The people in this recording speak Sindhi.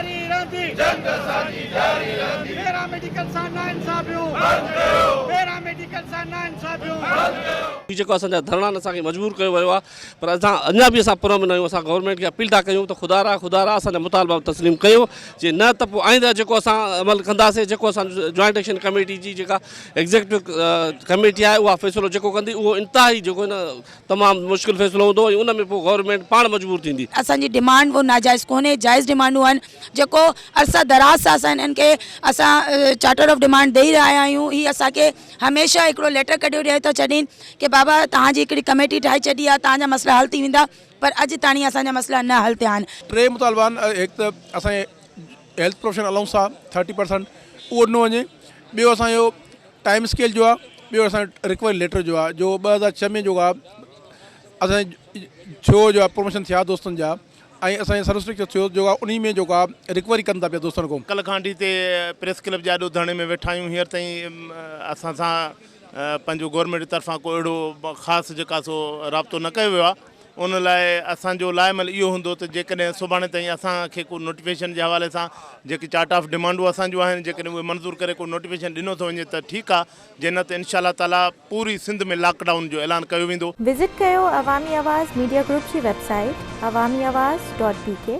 جاري رهندي جنگ اسان جي جاري رهندي پيرا ميڊيڪل سان ناانصافيون بند ڪيو پيرا ميڊيڪل سان ناانصافيون بند ڪيو. هي جيڪو اسان جا ڌرڻا آهن اسان کي مجبور ڪيو ويو آهي پر اسان اڃا به اسان پرامن آهيون اسان گورنمينٽ کي اپيل ٿا ڪيون ته خدا را خدا را اسان جا مطالبا تسليم ڪيو جي نه ته پوء آئنده جيڪو اسان عمل ڪنداسين جيڪو اسان جوائنٽ ايڪشن ڪميٽي جي جيڪا ايگزيڪٽو ڪميٽي آهي اها فيصلو جيڪو ڪندي اهو انتهائي جيڪو آهي نه تمام مشڪل فيصلو هوندو ۽ ان ۾ پوء گورنمينٽ پاڻ مجبور ٿيندي. اسان جي ڊمانڊ ڪو ناجائز ڪونهي جائز ڊمانڊون آهن جيڪو عرصه دراز سان اسان انهن کي اسان چارٽر آف ڊمانڊ ڏئي رهيا آهيون هي اسان کي هميشه هڪڙو ليٽر ڪڍيو ڏئي ٿا ڇڏين ڪي بابا توهان جي هڪڙي ڪميٽي ٺاهي ڇڏي آهي توهان جا مسئلا حل ٿي ويندا پر اڄ تاڻي اسان جا مسئلا نه حل ٿيا آهن. ٽي مطالبا آهن هڪ ته اسان جي هيلٿ پروفيشن الائونس آهي ٿرٽي پرسنٽ اهو ڏنو وڃي ٻيو اسان جو ٽائيم اسڪيل جو آهي ٻيو اسان جو رڪوري ليٽر جو آهي جو 2006 ۾ جو آهي اسان ٿيو جو آهي پروموشن ٿيا دوستن جا ۽ اسان جو سروس اسٽرڪچر ٿيو جو آهي انهي ۾ جيڪو آهي رڪوري ڪن ٿا پيا دوستن کان. ڪلهه کان وٺي هتي پريس ڪلب جي آڏو ڌرڻي ۾ ويٺا آهيون هينئر تائين اسان سان پنهنجو گورنمينٽ جي طرفان ڪو اهڙو خاص جيڪا سو رابطو نه ڪيو ويو آهي ان لاء اسان جو لاء عمل اهو هوندو ته جيڪڏهن سڀاڻي تائين اسان کي ڪو نوٽيفڪيشن جي حوالي سان جيڪي چارٽ آف ڊمانڊون اسان جون آهن جيڪڏهن اهي منظور ڪري ڪو نوٽيفڪيشن ڏنو ٿو وڃي ته ٺيڪ آهي جي نه ته انشاء الله تعالي پوري سنڌ ۾ لاڪ ڊائون جو اعلان ڪيو ويندو. وزٽ ڪيو عوامي آواز ميڊيا گروپ جي web site Awami Awaz dot B K.